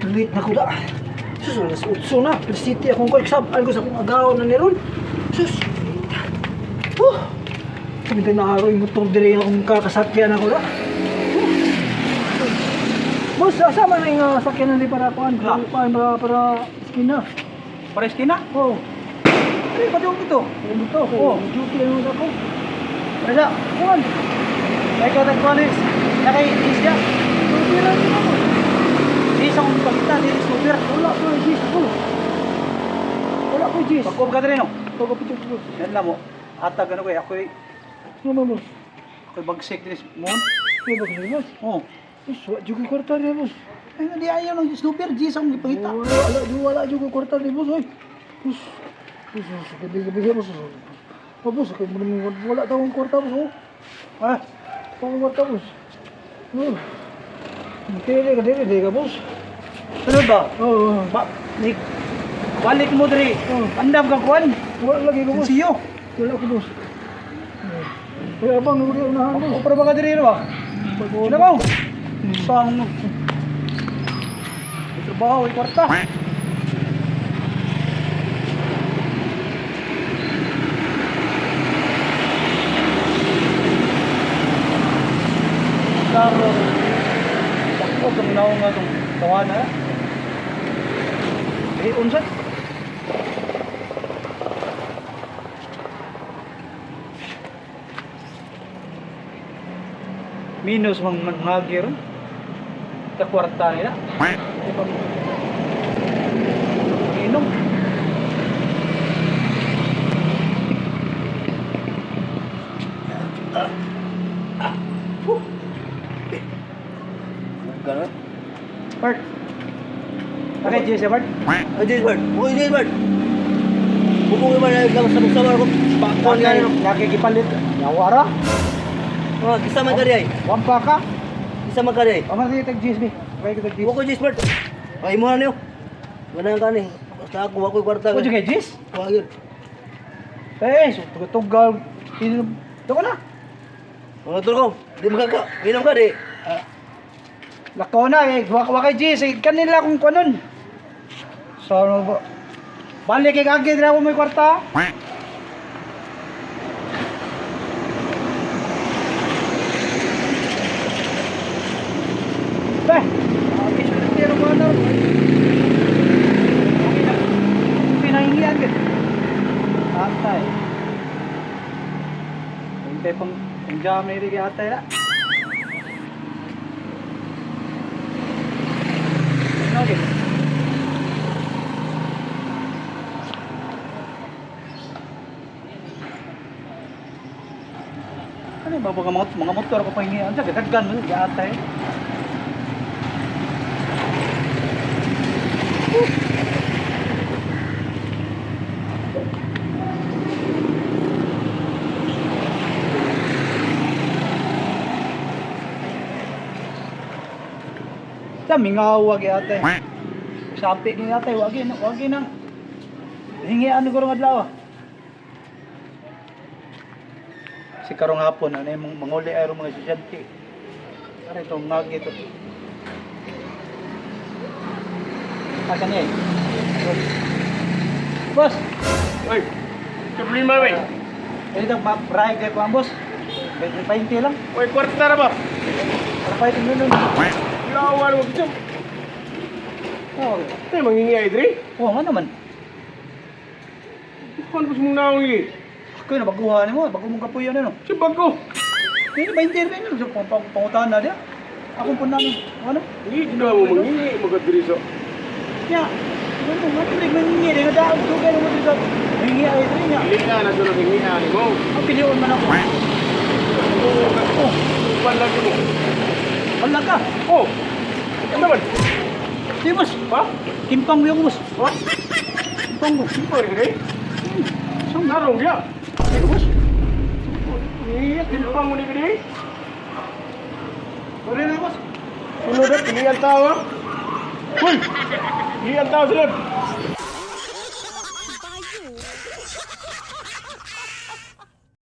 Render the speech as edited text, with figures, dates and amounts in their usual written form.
Late na ko da. Sus, alas 8 na. Alas City akong koy. Sab, ko sa akong agaw na niron. Sus. Huh. Kumita na araw yung motor dire akong kakasakyan ako da. Boss, asa man ang sakyan na para kuan, Ah. para para para skin na. Pares kina? Oh, Ay, pati ko dito. dito ako. Oh. Duty lang ako. Reza, Kuan. ay ka tagkuanis. Nakay isya. Duty lang din ako. Di sa kong pagita, di super. Wala ko gis ko. Wala ko gis. Pagkuha ka rin, no? Pagkapit ko. Yan lang mo. Hatag ano ko eh, ako'y, Ano boss? ako'y bagsik din mo. Ano ba boss? Oh. Sus, wa jud ko kwarta ni boss. Ay, di ayaw ng snooper, di sa kong ipangita. Wala, wala, wala jud ko kwarta ni boss oy. Sus. Sus, sus, gabi gabi boss. Oh, boss, kay mo wala ta akong kwarta boss. Oh. Ah, Akong kwarta boss. Oh. Dili ka dili dili ka boss. ano ba? Oh, Ba, ni, balik mo diri. Oh. Andam ka kuan. wala lagi ko boss. Siyo. Wala ko boss. Kaya bang uri unahan boss. Opera ba ka diri ba? Sino ba? Saan mo? May Trabaho, may kwarta. Karo. Ako kang naong nga itong tawana. Eh, unsa? Minus mang manghagi ron. Sa kwarta nila. Di ba? Inom. Ganun? Bart. Okay, Jesse, Bart. Ay, James Bart. Uy, James Bart. Bubong iba na ikaw sa sama ko. Pakon nga nino. Nakikipalit. Yawara. Oh, isa man kari ay. Wampa ka. Isa man kari ay. Pamar tayo tag GSB. Okay, tag GSB. Wa ko James Bart. Ay mo na niyo. Wala nga kani. Basta ako wa ko kwarta. Pwede kay Jis? Wa gyud. Eh, so tugal. Inom. Tuko na. Mga tol ko, di magka. Inom ka di. Lakaw na eh. Wa kay Jis. Eh, kanila kung kanon. So, ano ba? Balik kay kagi, dira ako may kwarta. Be, pero ko ano. Pinahingian gid. Atay. Hintay pang ang jam na iri atay na. Ano gid? Ano ba mga motor ko pahingian siya, gagaggan mo siya atay. Sa mingaw wag ate. Sapi ni ate, wagi na, wagi nang. Hingian ko rong adlaw. Si karong hapon ano yung manguli ay mga estudyante. Para itong ngagi ito. Asa niya eh? Boss, Ay, problema ba? ito ma-ride kayo ko ang boss. 20 lang. Oy, kwarta ra ba? Para pa itong nun. Lawan mo gid. Oh, Tay mangingi ay dre. oh, nga naman. Kon ko mong naong gi. Ako na baguhan mo, bago mong kapuyan ano. Si bago. Hindi ba hindi rin so pangutahan na dia. Akong po namin. Ano? Hindi ka mo mangingi magadri sa. Ya. Ano mo man rin mangingi rin da ang tugay mo dito. Mangingi ay rin niya. Dili na na sunod hingi ani mo. Ang pilion man ako. Oh, upan lagi mo. Wala ka. Oh. Ano man? Di boss. Ha? Timpang mo yung boss. Ha? Timpang mo. Simpo rin kay? Saan Narong ya. Di boss. Iya, timpang mo ni gidi. Sorry na boss. Sunod at hindi ang tao. ah. Hoy! Hindi ang tao sunod.